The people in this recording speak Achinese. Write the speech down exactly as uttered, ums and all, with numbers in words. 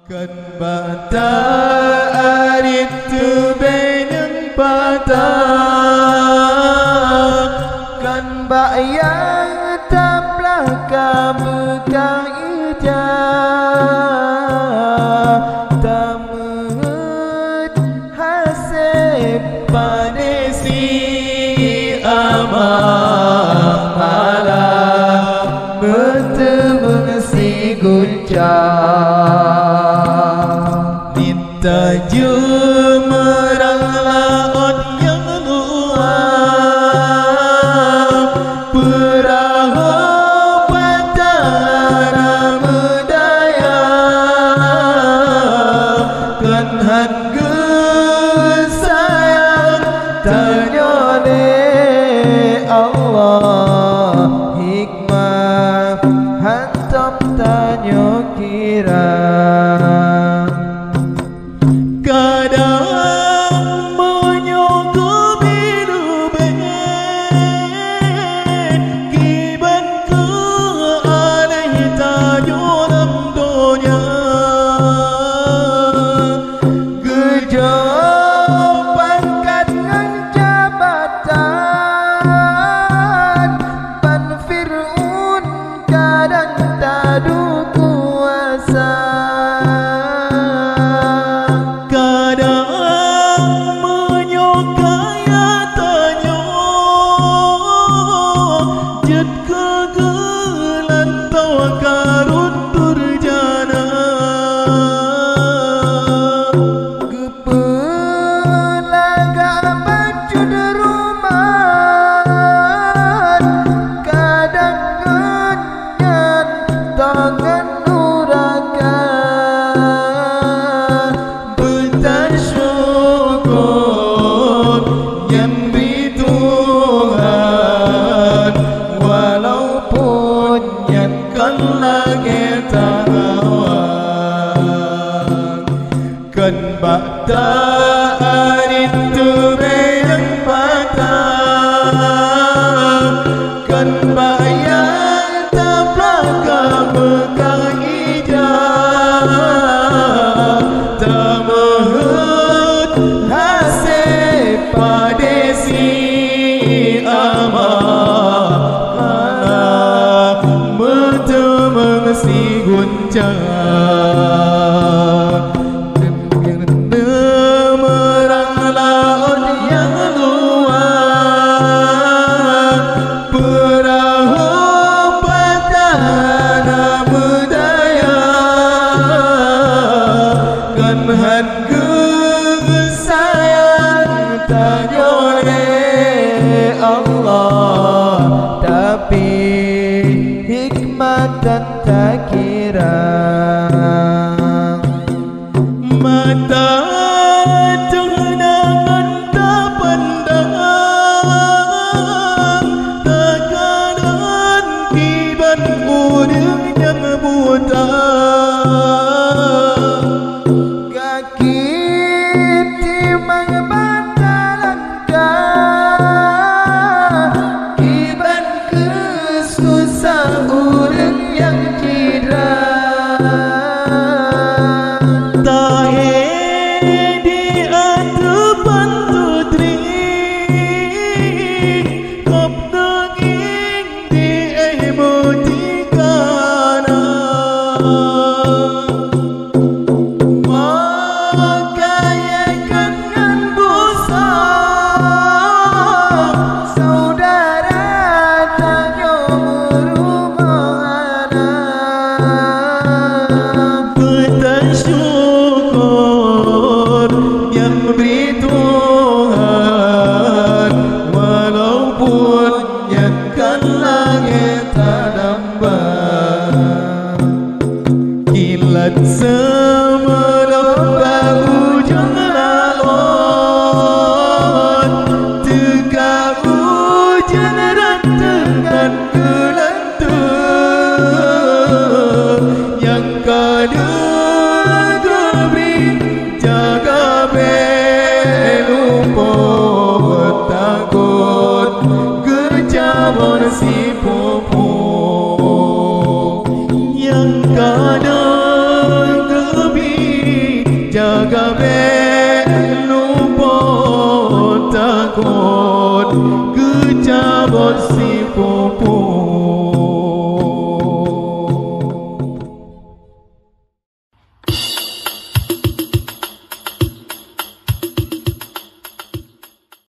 Kan bak ta arit teubée nyang patah, kan bak nyang taplah ka beukah ija, tameuet hase padé si amah malam, meuteumeung si gunca. Nita jeumeurang laôt nyang luwa, peurahô patah hana meudaya, kan han geusayang tanyoe lé Allah, hikmah hántom tanyoe kira. Kadang meunyoe keubiet leubeh, kiban keu aléh tanyoe lam donya. Geujok pangkat ngon jabatan, ban Fir'aun kadang tadu kuasa. Kadang meunyoe kaya tanyoe, jeuet keu geulantoe karot durjana. Geupeulagak bacut ruman, kadang ngon nyan tangan nuraka. Beutasyukur nyan bri Tuhan, walaupun nyan kon lagée tahawa. Kon bak ta arit teubée nyang patah, kon bak nyang taplah ka beukah ija, tameuet hase padé si amah malam, meuteumeung si gunca. Meurang laôt nyang luwa, peurahô patah hana meudaya, kan han geusayang tanyoe lé Allah, tapi hikmah tan takira. Mata teuh na ngon tapandang, takalon kiban ureuëng nyang buta. Gaki timang batalan ka, kiban keu susah ureuëng nyang citra. Tahe di ateueh pantutri, kop neungieng di éh meutika na. Maka yekon ngon busa, saudara tanyoe meurumoh hana. Beutasyukur nyang bri Tuhan, walaupun nyan kon lagée tadamba. Kilat seumeureup bak ujong laôt, teuka ujeuen rot teukan geulanteue. Nyang ka deuh geubri jaga bée lumpoe, takot geucabor sipupu. Nyang ka deuh geubri Cabot sipupu